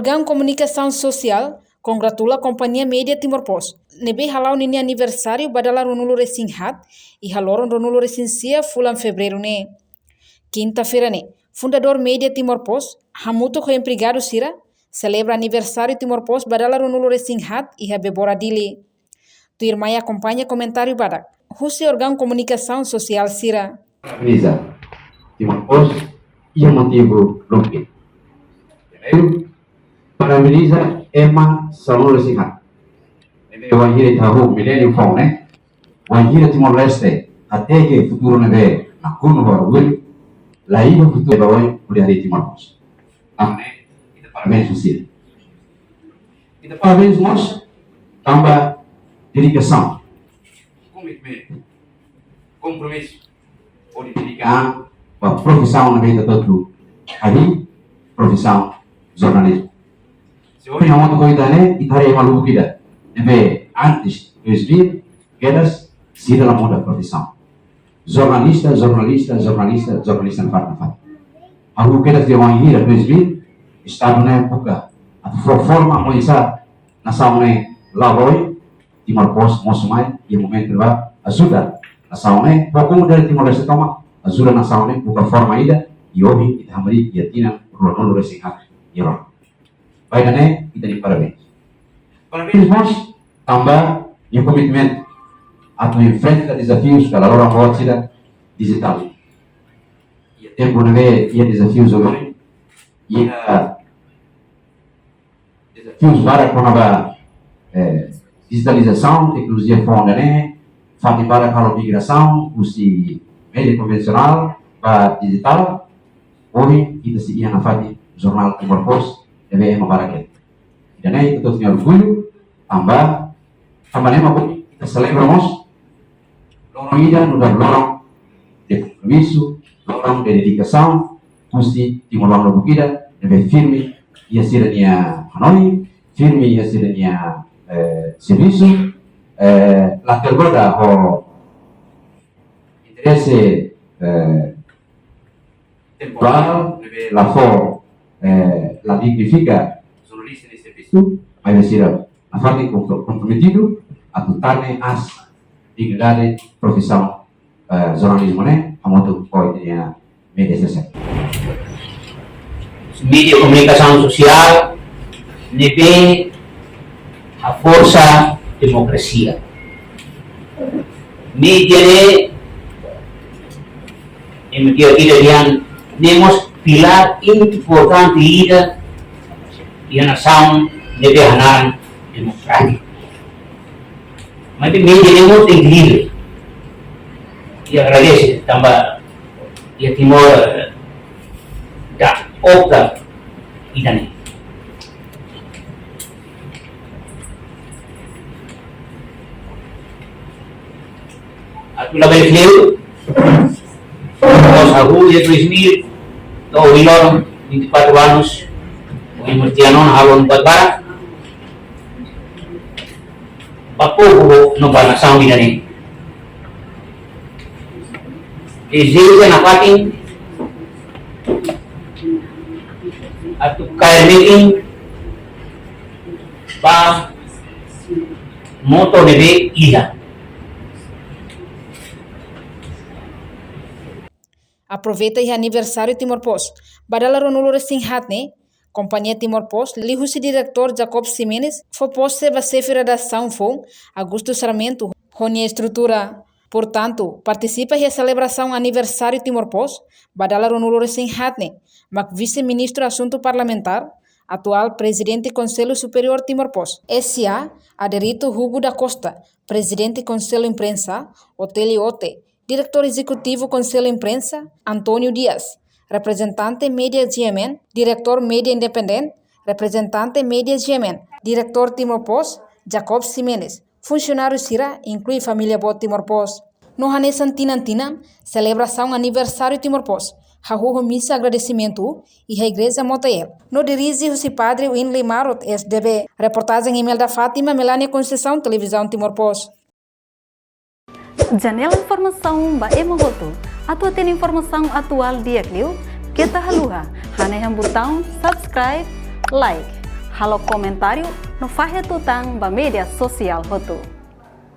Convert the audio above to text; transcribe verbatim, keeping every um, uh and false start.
Órgaun Komunikasaun Sosiál kongratula Kompañia Média Timor Post ne'ebé hala'o ninia aniversáriu ba dala ruanulu-resin-haat iha loron ruanulu-resin-sia fulan Fevereiru ne'e. Kinta-feira ne'e, fundadór Média Timor Post hamutuk ho empregadu sira selebra aniversáriu Timor Post ba dala ruanulu-resin-haat iha Bebora, Dili. Tuirmai akompaña komentáriu badak husi órgaun komunikasaun sosiál sira. Parabeniza Timor Post iha motivu lubuk ida. Primeiru, parabeniza ema sanulu-resin-haat ne'ebé wainhira ita hahú miléniu foun ne'e, wainhira Timor-Leste hateke futuru ne'ebé nakonu ho orgullu, la iha futuru ba oin hodi harii Timor Post. Tanba ne'e, ita parabéns husi ita. Ita parabéns mós tanba dedikasaun, komitmentu, kompromisu hodi dedika an ba profisaun ne'ebé ita hotu harii, profisaun jornalizmu. Se ohin ha'u hamutuk ho ita ne'e, ita haree ema lubuk ida ne'ebé antes dois mil, kedas, sira la muda profisaun. Jornalista, jornalista, jornalista, jornalista nafatin, nafatin. Hahú kedas dehan wainhira dois mil, Estadu ne'e buka atu fó forma oinsá nasaun ne'e la'o ba oin, Timor Post mosu mai iha momentu ne'ebá ajuda nasaun ne'e, fó komunidade Timor-Leste tomak, ajuda nasaun ne'e buka forma ida, i ohin ita hamriik iha tinan ruanulu-resin-haat iha loron. Ba ida-ne'e, ita-nia parabéns. Parabéns mós tanba nia komitmentu atu enfrenta dezafius ka laloran boot sira dijitál. Iha tempu ne'ebé iha dezafius oioin, iha dezafius barak kona-ba, eh, dijitalizasaun, teknolojia foun ida-ne'e, fatin barak halo migrasaun husi média konvensionál ba dijitál. Ohin ita sei iha nafatin jornál Timor Post ne'ebé ema barak haree. Ida-ne'e ita hotu nia orgullu, tanba, tanba ne'e mak ohin ita selebra mós loron ida nu'udar loron de kompromisu, loron de dedikasaun husi timoroan lubuk ida ne'ebé firme iha sira-nia hanoin, firme iha sira-nia, eh, servisu, eh, la tergoda ho interese, eh, temporál, ne'ebé la fó, eh, la dignifika jornalista nia servisu, maibé sira nafatin kompro-, komprometidu atu tane aas dignidade profisaun, eh, jornalizmu ne'e hamutuk ho ita-nia média sosiál. Média komunikasaun sosiál ne'ebé haforsa demokrasia. Média ne'e, ema di'ak ida dehan, ne'e mós pilár importante ida iha nasaun ne'ebé hanaran demokrátiku. Maibé média ne'e mós tenke livre. I agradese tanba iha Timor, eh, da'ok ida-ne'e. Atu labele kleur, após hahú iha dois mil, to'o ohin loron, vinte e quatro anos, ohin mós tiha ona halo buat barak ba povu no ba nasaun ida-ne'e. Dezeja nafatin atu kaer metin ba moto ne'ebé ida. Aproveita iha aniversáriu Timor Post ba dala ruanulu-resin-haat ne'e, Kompañia Timor Post, liuhusi diretór Jacob Ximenes, fó pose ba xefe redasaun foun, Augusto Sarmento, ho nia estrutura. Portantu, partisipa iha selebrasaun aniversáriu Timor Post ba dala ruanulu-resin-haat ne'e, mak Vise-Ministru Asuntu Parlamentár, atuál Prezidente Konsellu Superiór Timor Post, S A, Adérito Hugo da Costa, Prezidente Konsellu Imprensa, Otélio Ote, Diretór Ezekutivu Konsellu Imprensa, António Dias, reprezentante Média G M N, Diretór Média Independente, reprezentante Média G M N, Diretór Timor Post, Jacob Ximenes, funsionáriu sira, inklui família boot Timor Post. No hanesan tinan-tinan, selebrasaun aniversáriu Timor Post hahú ho misa agradesimentu iha Igreja Motael, no dirije husi Padre Winley Marot, S D B. Reportajen Imelda Fátima, Melania Conceição, Televizaun Timor Post. Janela informasaun ba ema hotu. Atu hatene informasaun atuál di'ak liu, keta haluha hanehan butaun subscribe, like, Halo komentáriu no fahe tutan ba média sosiál hotu.